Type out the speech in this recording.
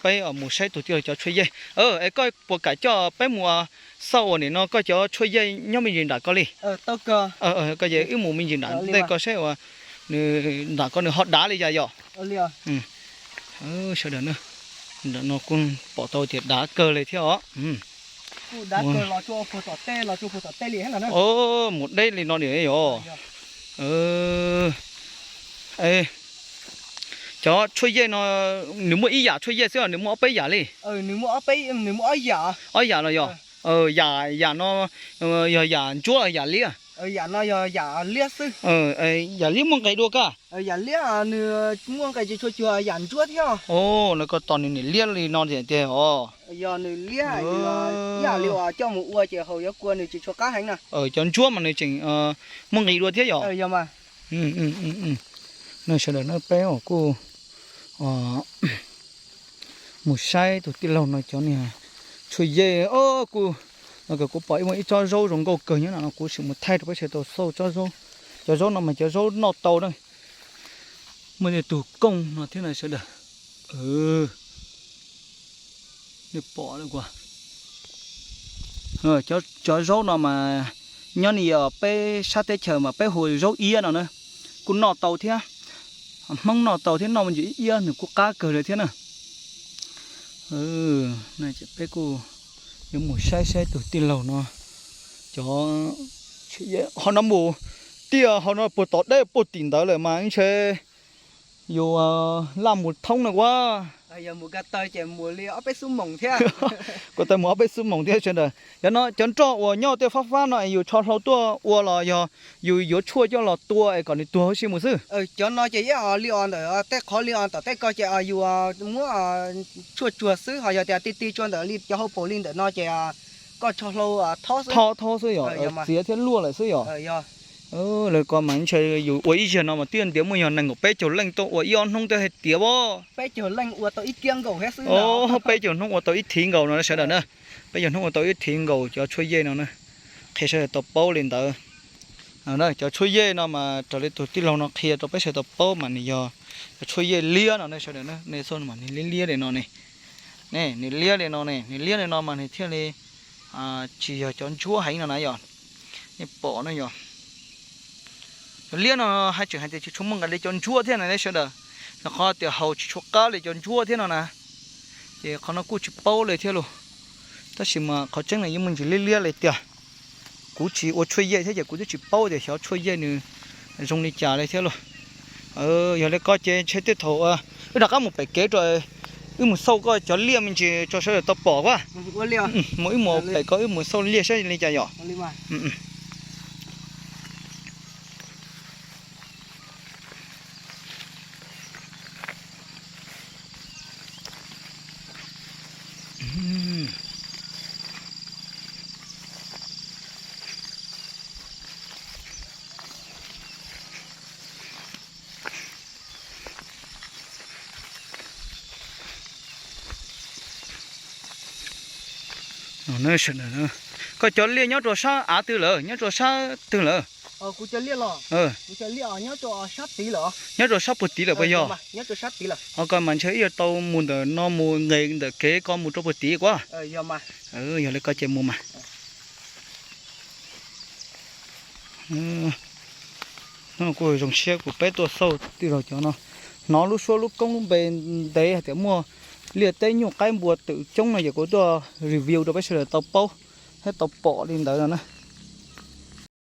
Peb mus saib tus tij laug cov tshuaj yej. Es koj puas kam coj peb mus xauj uas nim no koj cov tshuaj yej nyob me ntsis nram ko li? Koj ces wb mus me ntsis nram ntej ko saib uas nws nram ko nws ho dav li cas yom. Sawv daws, nram no kuj pom tau tias dav kawg li thiab os. Mus deb li no niam yom. Cov tshuaj yej no nws muaj ib yam tshuaj yej xwb los nws muaj ob peb yam li? Ob yam los yog? Yam, yam no yog yam ntsuab los yam liab? Yam liab muaj nqis dua koj? Yam liab nws muaj nqis tsis tshua cuag yam ntsuab thiab. Nws ko tos nws niam liab li no tiag os. Cov ntsuab mas nws tseem muaj nqis dua thiab yom. Sawv daws, peb kuj mus saib tus tij laug no cov niag tshuaj yej. Kuj, no kuv pom ib, muaj ib tsob zaub zoo nkauj kawg nyob no, kuv sim mus thaij rau peb sawv daws tau xauj tsob zaub. Cov zaub no mas cov zaub noj tau na. Muaj tus kooj no thiab na sawv daws. Nej pom, cov zaub no mas nyob ni yog peb sab teb chaws mas peb hu zaub iab no na, kuj noj tau thiab. Hmoob noj tau thiab, noj me ntsis iab iab nws kuj qab kawg li thiab na. Peb kuj yuav mus saib saib tus tij laug no cov, ho no mus, tiaj ho no puag tom deb puag tim ntawd lawm mas ntshe yus laj mus thoob na ua. Kuv tau mus ob peb xub moos thiab sawv daws. Yog no cov nroj uas nyob tej fab fab no es yus tso hlau tuaj ua los yog yus yuav tshuaj coj los tua es kom nws tuag huv si mus xwb? Cov no ces ib os li os ntawm tej qhov li os tom tej ko ces yus muab tshuaj tsuag xwb, ho yog tias ti ti tsua ntawm li cov hauv paus li ntawm no ces koj tso hlau thob xwb. Thob, thob xwb yom, txiav thiab luaj lawm xwb yom. Lawv ko mas ntshe yus ua ib zaug no mas twb ntiav muaj yog nees nkaum peb caug leej tuaj ua ib ob hnub twb hais tiav as. Peb caug hnub ua tau ib thiv nkaus no sawv daws na. Peb caug hnub ua tau ib thiv nkaus cov tshuaj yej no na. Qhia sawv daws tau paub li ntawd. Cov tshuaj yej no mas raws li tus tij laug no qhia rau peb sawv daws tau paub mas nws yog cov tshuaj yej liab no ne sawv daws na. Nej xauj mas nws liab liab li no ne. Nws liab li no ne, nws liab li no mas nws thiaj li tsis yog cov ntsuab heev no na yom. Nej pom na yom. Cov liab no hais tseem hais tias tsis tshua muaj nqis li cov ntsuab thiab na sawv daws, rau qhov tias haus tsis tshua qab li cov ntsuab thiab no na. Ces qhov no kuj tsis paub li thiab lauj. Tab sis mas qhov tseeb na yeej muaj ntsis liab liab li tiag. Kuv tsis ua tshuaj yej thiab ces kuv twb tsis paub tias xyov tshuaj yej nws zoo li cas li thiab lauj. Yog li ko ces ntshe tej thaum wb rov qab mus pem kev rau, wb mus xauj koj cov liaj me ntsis tso sawv daws tau pom as. Mus wb mus pem ko wb mus xauj liaj saib li cas yom. Koj cov liaj nyob rau sab av twg lawm, nyob rau sab twg lawm? Nyob rau sab puag tid lawm puas yog? Ho ko mas ntshe ib yuav tau mus ntawm no mus nqes ntawm kev ko mus rau puag tid kuv. Yog li ko ces mus mas. Kuj zoo siab kuv peb tuaj xauj tij laug cov no, hnov lub suab lub koob lub npe ntev hais tias muaj liaj teb nyuj qaib npua twm coob no ces kuv tuaj review rau peb sawv daws tau paub thiab tau pom li ntawd no na.